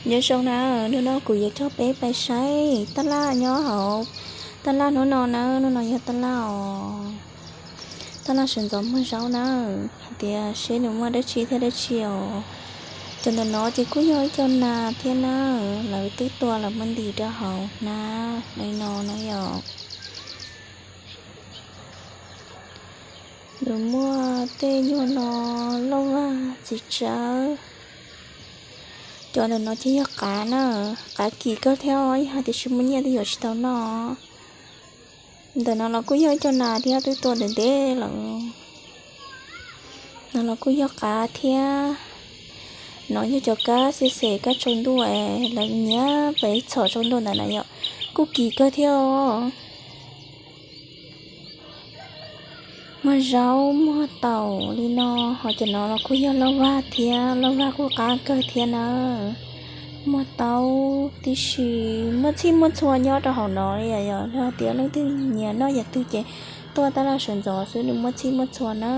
Nyob zoo na, hnub no kuv yuav coj peb pais saib tab laj nyob hauv, tab laj hnub no na, hnub no yog tab laj os, tab laj sawv ntxov muag zaub na, hais tias seb nws muaj dab tsi thiab dab tsi os. Cov ntawm no ces kuj yog ib co nas thiab na, lawv twb tua lawv muab ntim rau hauv na, li no na yom. Nws muaj tej nyuag no, lauj vag, txiv tsawb. Cov ntawm no ces yog qav na, qav kim kawg thiab os, yog hais tias tsis muaj nyiaj twb yuav tsis tau noj. Ntawm no los kuj yog ib co nas thiab, twb tua ntev ntev lawm. No los kuj yog qav thiab. No yog cov kab xi xem, kab tsaus ntuj es lawv nyiam pes txhom tsaus ntuj ntawm na yom, kuj kim kawg thiab os. Muag zaub muag taum li no, ho cov no los kuj yog lauj vag thiab, lauj vag kuj qab kawg thiab na. Muag taub tib si, muaj txhij muaj txhua nyob rau hauv no li yom, yog tias leej twg nyiam noj yam twg ces tuaj tab laj sawv ntxov xwb, nws muaj txhij muaj txhua na,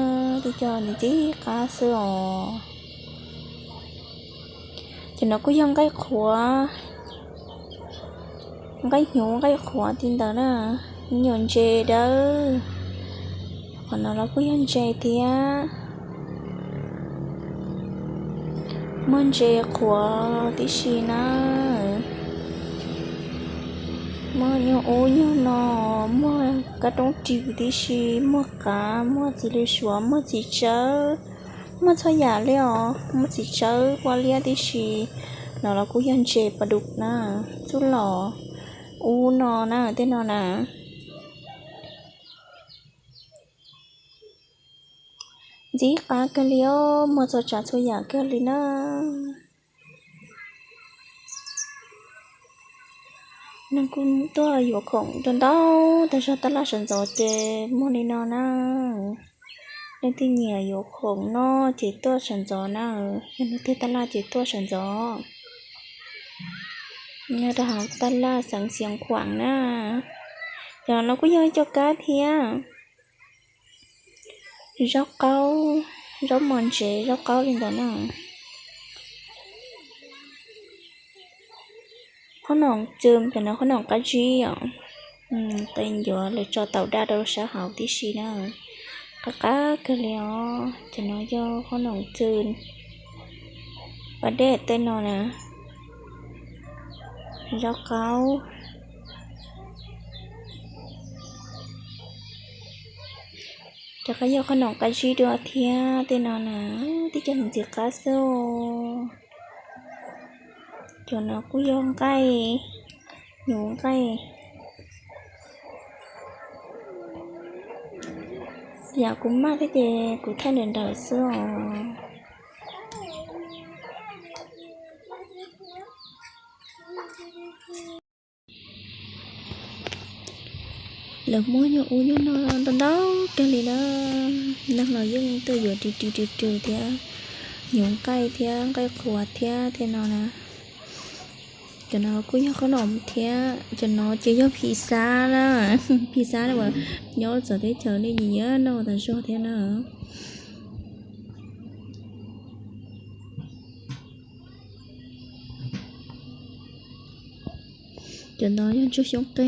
tej co ntxim qab xwb os. Cov no kuj yog nqaij qhuav, nqaij hnyuv nqaij qhuav ti ntawd na, nyuam ntses dawb. Qhov no los kuj yog ntses thiab, muaj ntses qhuav tib si na. Muaj nyuag ub nyuag no, muaj kab roob ris tib si, muaj qav, muaj txiv lws suav, muaj txiv tsawb, muaj txhua yam li os, muaj txiv tsawb poj liab tib si. No los kuj yog ntses pas dum na, txuj lom ub no na, tej no na. Ntxim qab kawg li os, muaj txhua tsav txhua yam kawg li na. Neeg kuj tuaj yuav khoom ntau ntau, tag zog tab laj sawv ntxov ces muag li no na. Leej twg nyiam yuav khoom noj ces tuaj sawv ntxov na, yog leej twg tab laj ces tuaj sawv ntxov. Nyob rau hauv tab laj xeev Xiav Khuam na. Cov no los kuj yog cov kab thiab. Zaub qaub, zaub mos ntsev, zaub qaub li ntawd na. Qhob noom txwm, cov no qhob noom qab zib os. Qe ncuav lawv tso taum daj rau sab hauv tib si na. Qab qab kawg li os. Cov no yog qhob noom txwm, pas dej tej no na. Zaub qaub. Rov qab yog qhob noom qab zib dua thiab tej no na, tib co ntxim qab xwb. Cov no kuj yog nqaij, hnyuv nqaij. Yam kuv maj thiab ces kuv thaij ntawm ntawd xwb os. Lawv muab nyuag ub nyuag no ntau ntau kawg li na. Neeg los yeej tuaj yuav ris ris ris ris thiab, hnyuv nqaij thiab nqaij qhuav thiab tej no na. Cov no kuj yog qhob noom thiab, cov no ces yog phim xab na. Phim xab na, uas nyob txawv teb chaws nej nyiam noj tas zog thiab na. Cov no yog ntsuag xyoob qe.